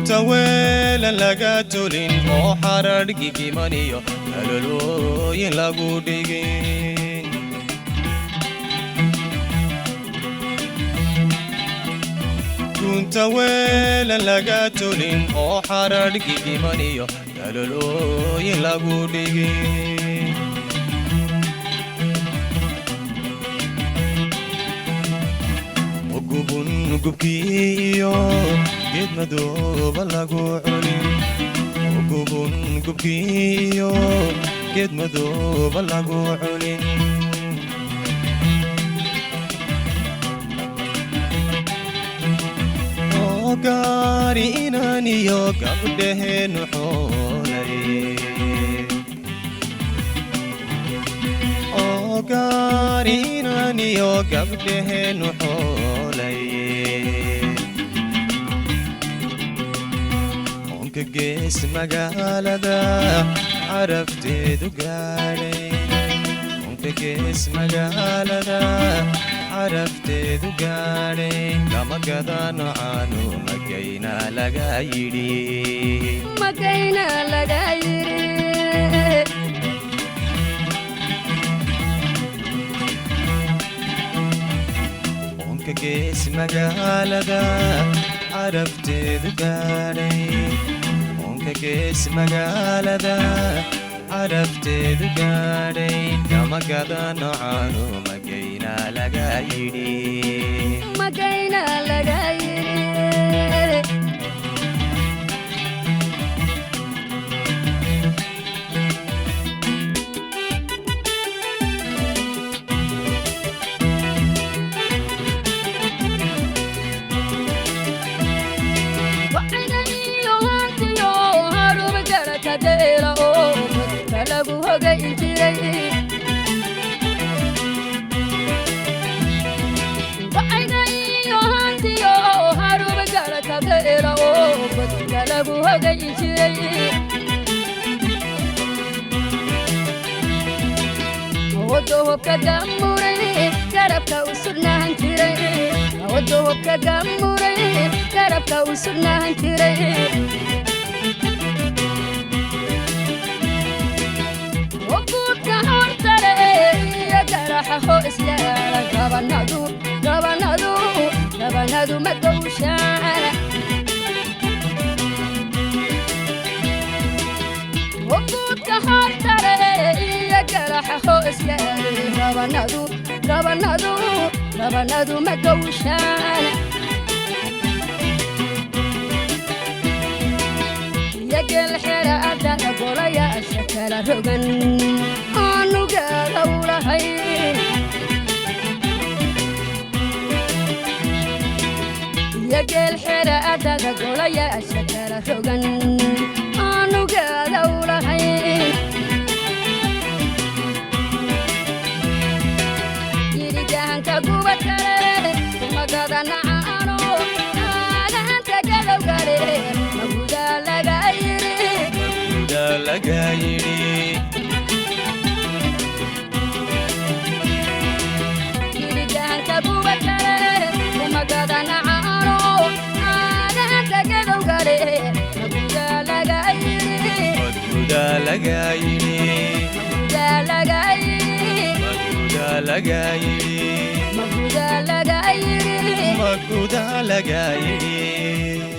Gunta weelan laga tolin oo xaradh gigimaniyo dalolooyin lagu dhigin. Gunta weelan laga tolin oo xaradh gigimaniyo dalolooyin lagu dhigin. Gubun gubkii iyo geed madooba lagu cunin. Gubun gubkii iyo geed madooba lagu cunin. Oo gaari inan iyo gabdhaheenu xoolay. Oo gaari inan iyo gabdhaheenu xoolay. Onka gees magaalada carabteedu gaadhay. Onka gees magaalada carabteedu gaadhay. Kama gadano caanu magayna laga yidhi. Magayna laga yiri. Onka gees magaalada carabteedu gaadhay. Onka gees magaalada carabteedu gaadhay. Kama gadano caanu magayna laga yidhi. Magayna laga yiri. Wacayga hantiyo haruba garaka deela oo dadka lagu hogayn jiray. Wacayga iyo hantiyo haruba garaka deela oo dadka lagu hogayn jiray. Wado hubka gamuray garabka u sugnahan jiray. Wado hubka gamuray garabka u sugnahan jiray. Waguudka hortale iyo garaxa ho isyaala gabanadu gabanadu gabanadu ma gowshaan. Waguudka hortale iyo garaxa ho isyaala gabanadu gabanadu gabanadu ma gowshaan. Iyo geelxera adana golayaasha kala rogan aanugaada u lahayn. Iyo geelxera adaga golayaasha kala rogan aanugaada u lahayn. Yirigahanka gubad kale kumagadanacaano aagahanta gadowgale magudaa laga yiri. Magudaa laga yidhi. Yirigahanka gubad kale kumagadanacaano aagahanta gadowgale magudaa laga yiri. Magudaa laga yidhi. Magudaa laga yiri. Magudaa laga yidhi. Magudaa laga yiri. Magudaa laga yidhi.